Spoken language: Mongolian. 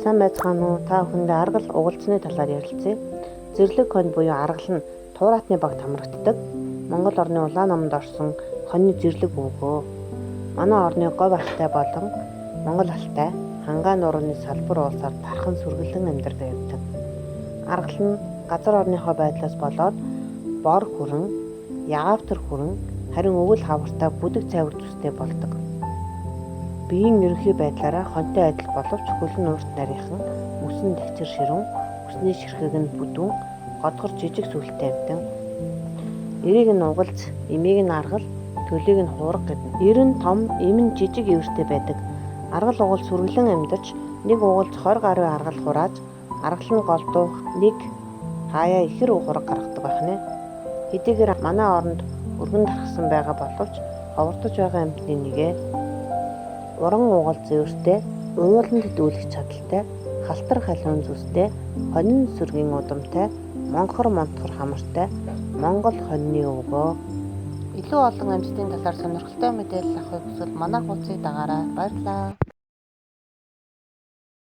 Сайн байцгаана уу? Та бүхэндээ аргал угалцны талаар ярилцъя. Зэрлэг хонь буюу аргал нь Тураатны багт хамрагддаг. Монгол орны улаан номонд орсон хоньны зэрлэг өвгөө. Манай орны говь алтай болон Монгол алтай Хангай нурууны салбар уулсаар тархан сүргэлэн амьдардаг амьтан. Аргал нь газар орныхоо байдлаас болоод бор хүрэн, ягаавтар хүрэн, харин өвөл хавартаа бүдэг цайвар зүстэй болдог. Биеийн ерөнхий байдлаараа хоньтой адил боловч хөл нь урт нарийхан, мөс нь тачир ширүүн, үсний ширхэг нь бүдүүн, годгор жижиг сүлтэй амьтан. Эрийг нь угалц, эмийг нь аргал, төлийг нь хуурга гэдэг. Эр нь том, эм нь жижиг эвэртэй байдаг. Аргал угал сүргэлэн амьдарч, нэг угалц 20 гаруй аргал хурааж, аргал нь голдуу нэг хаяа ихэр хураг гаргадаг байх нь. Хэдийгээр манай оронд өргөн тархсан байгаа боловч ховордож байгаа амьтны нэгэ. Уран угал зэвэртэй, ууланд дүүлэх чадалтай, халтар халуун зүстэй, хонин сүргийн удамтай, монхор монтгор хамартай Монгол хоньны өвгөө. Илүү олон амьтдын талаар сонирхолтой мэдээлэл авахыг хүсвэл манай хуудсыг дагаарай. Баярлалаа.